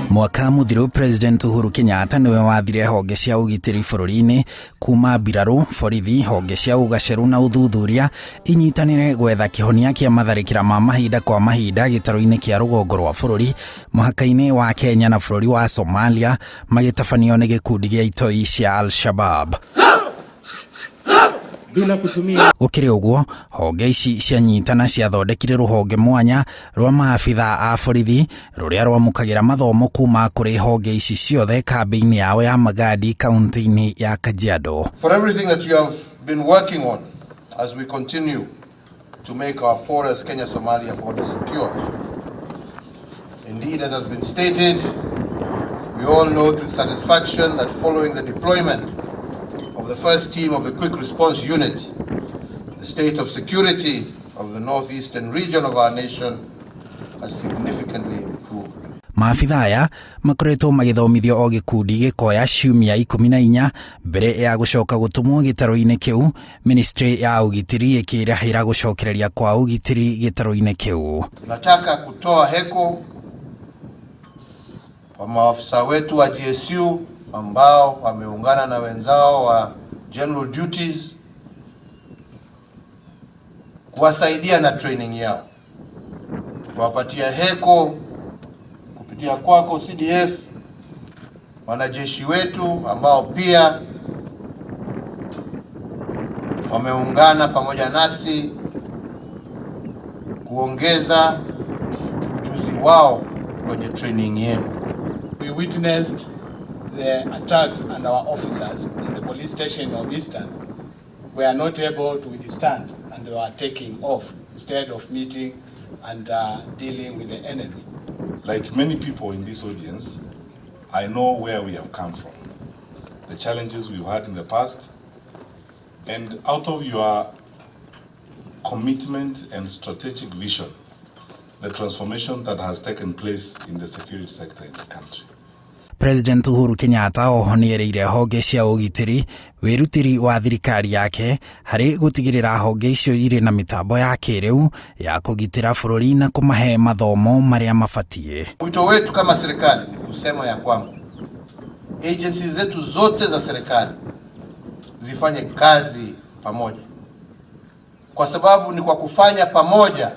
Mwaka mũthiru, President Uhuru Kenyatta nĩwe wathire honge cia ũgitĩri bũrũri-inĩ kuma mbirarũ, borithi, honge cia ũgacerũ na ũthuthuria inyitanĩre gwetha kĩhonia kĩa matharĩkĩra ma mahinda kwa mahinda gĩtarũ-inĩ kĩa rũgongo rwa bũrũri mũhaka-inĩ wa Kenya na bũrũri wa Somalia magĩtabanio nĩ gĩkundi gĩa itoi cia Al-Shabab. Bila kutumia Gũkĩrĩ ũguo, honge ici cianyitana ciathondekire rũhonge mwanya rwa maabitha a borithi rũrĩa rwamũkagĩra mathomo kuma kũrĩ honge ici ciothe kambĩ-inĩ yao ya Magadi, kaunti-inĩ ya Kajiado. For everything that you have been working on as we continue to make our porous Kenya-Somalia border secure. Indeed, as has been stated, we all note with satisfaction that following the deployment of the first team of the Quick Response Unit, the state of security of the northeastern region of our nation has significantly improved. Maabitha aya makoretwo magĩthomithio o gĩkundi gĩkoya ciumia 14 mbere ya gũcoka gũtũmwo gĩtarũ-inĩ kĩu, ministry ya ũgitĩri ĩkĩrahĩra gũcokereria kwa ũgitĩri gĩtarũ-inĩ kĩu. Tunataka kutoa heko kwa maafisa wetu wa GSU ambao wameungana na wenzao wa general duties kuwasaidia na training yao, kuwapatia heko kupitia kwako CDF, wanajeshi wetu ambao pia wameungana pamoja nasi kuongeza ujuzi wao kwenye training yenu. We witnessed the attacks and our officers in the police station of Eastern were not able to withstand and they were taking off instead of meeting and dealing with the enemy. Like many people in this audience, I know where we have come from, the challenges we've had in the past, and out of your commitment and strategic vision, the transformation that has taken place in the security sector in the country. President Uhuru Kenyatta oho nĩerĩire honge cia ũgitĩri wĩrutĩri wa thirikari yake harĩ gũtigĩrĩra honge icio irĩ na mĩtambo ya kĩrĩu ya kũgitĩra bũrũri na kũmahe mathomo marĩa mabatiĩ. Wito wetu kama serikali ni kusema ya kwamba agencies zetu zote za serikali zifanye kazi pamoja, kwa sababu ni kwa kufanya pamoja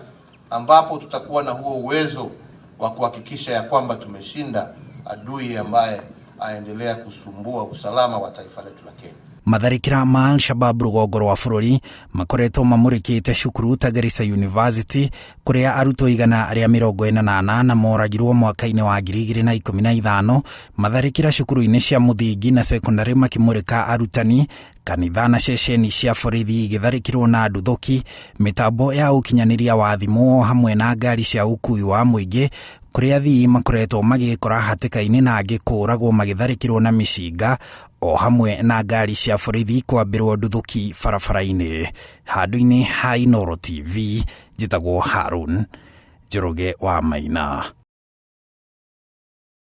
ambapo tutakuwa na huo uwezo wa kuhakikisha ya kwamba tumeshinda adui ambaye aendelea kusumbua usalama wa taifa letu la Kenya. Matharĩkĩra ma Al-Shabab rũgongo rwa bũrũri makoretwo mamũrĩkĩte cukuru ta Garissa University, kũrĩa arutwo 148 moragirwo mwaka-inĩ wa 2015. Matharĩkĩra cukuru-inĩ cia mũthingi na sekondari makĩmũrĩka arutani, kanitha na ceceni cia borithi igĩtharĩkĩrwo na nduthũki, mĩtambo ya ũkinyanĩria wa thimũ o hamwe na ngari cia ũkui wa mũingĩ, kũrĩa athii makoretwo magĩkora hatĩka-inĩ na angĩ kũragwo magĩtharĩkĩrwo na mĩcinga, o hamwe na ngari cia borithi kwambĩrwo nduthũki barabara-inĩ. Handũ-inĩ ha Inooro TV, njĩtagwo Harun Njoroge wa Maina.